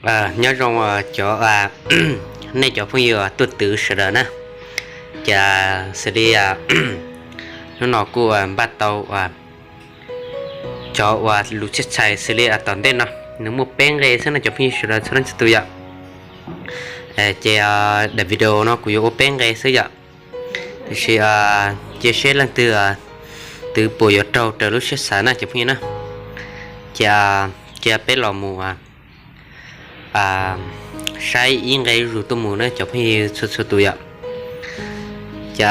Nyob zoo cov, nej cov phooj ywg tuaj twv sawv daws na. Ces xws li hnub no kuj npaj tau cov uas lus txhiaj txhais xws li tom ntej no, nws muaj peb nqe xwb no cov phooj ywg sawv daws txhua leej txhua tus yom. Ces daim video no kuv yuav ua peb nqe xwb yom. Tiam sis cia seb leej twg twv puas yuav raug raws lub siab xav na cov phooj ywg na. Ces cia peb los mus saib ib nqe zuj zus tuaj mus na cov phooj ywg txhua txhua tus yom. Ces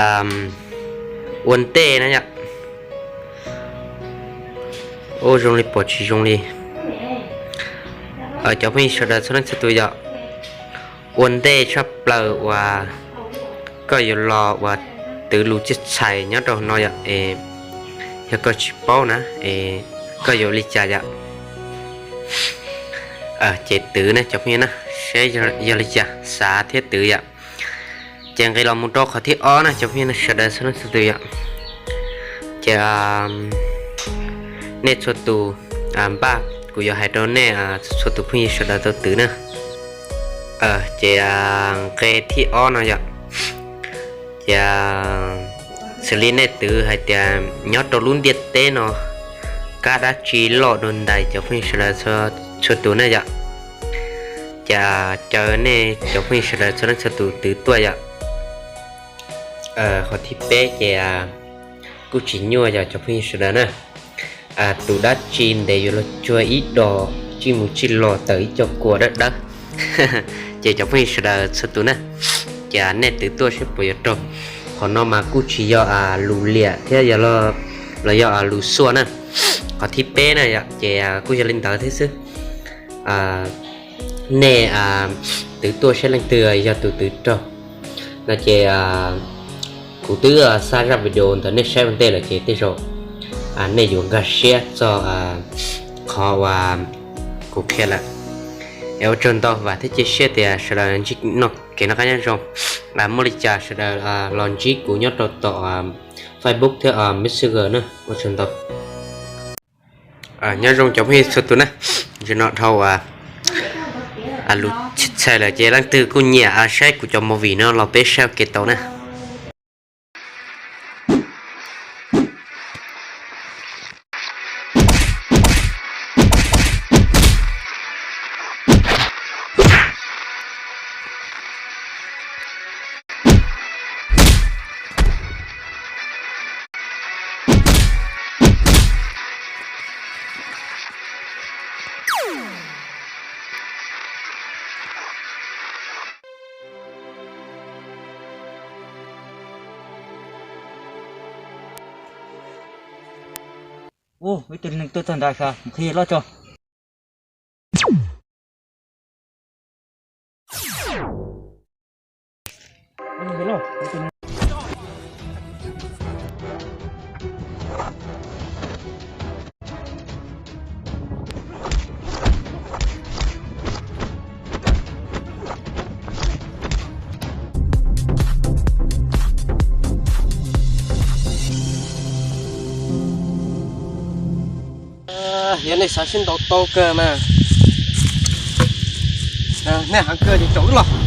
ua ntej na yom, ua zoo li pom tsis zoo li. Cov phooj ywg sawv daws txhua leej txhua tus yom, ua ntej tshaj plaws uas koj yuav los uas twv lus txhiaj txhais nyob rau no yom, es yog koj tsis paub na, es koj yuav li cas yom? Ces twv na cov phooj ywg na, seb yog li cas xav thiab twv yom. Ces nqis los mus rau qhov thib ob na cov phooj ywg sawv daws txhua leej txhua tus yom. Ces nej txhua tus npaj, kuv yuav hais rau nej txhua tus phooj ywg sawv daws tau twv na. Ces nqe thib ob no yom, ces xws li nej twv hais tias nyob rau lub ntiaj teb no kab dab tsi loj dua ntais cov phooj ywg sawv daws txhua tus na yom. Ces caw nej cov phooj ywg sawv daws txhua leej txhua tus twv tuaj yom. Qhov thib peb ces kuj tsis nyuaj yog cov phooj ywg sawv daws na. Tus dab tsi ntev yuav luag cuag ib dos tsij mus tsij los tawm ib co kua dawb dawb. Ces cov phooj ywg sawv daws txhua tus na, ces nej twv tuaj seb puas yuav raug. Qhov no mas kuj tsis yog lus liam thiab los yog lus xuaj na. Qhov thib peb na yom, ces kuj yog li ntawd thiab xwb. Nej twv tuaj seb leej twg yog tus twv raug no ces kuv twb xa zaj video ntawd nej saib ua ntej lawm ces tej zaum nej yuav nkag siab txog qhov uas kuv qhia lawm. Es ua tsaug ntau, vam thiab cia siab tias sawv daws ntsib kev noj qab nyob zoo. Muaj li cas sawv daws los ntsib kuv nyob rau tom Facebook thiab Messenger na. Ua tsaug ntau. Nyob zoo cov phooj ywg txhua tus na, ntsis no dhau lus txhiaj txhais lawm ces leej twg kuj nyiam saib kuv cov movie no los peb saib ua ke tau na. Ib tug neeg tuaj txog ntawd, mus qhia loj tso. Yog nej xav sib ntaus tau kawg mas, nej heev kawg ces caum wb los.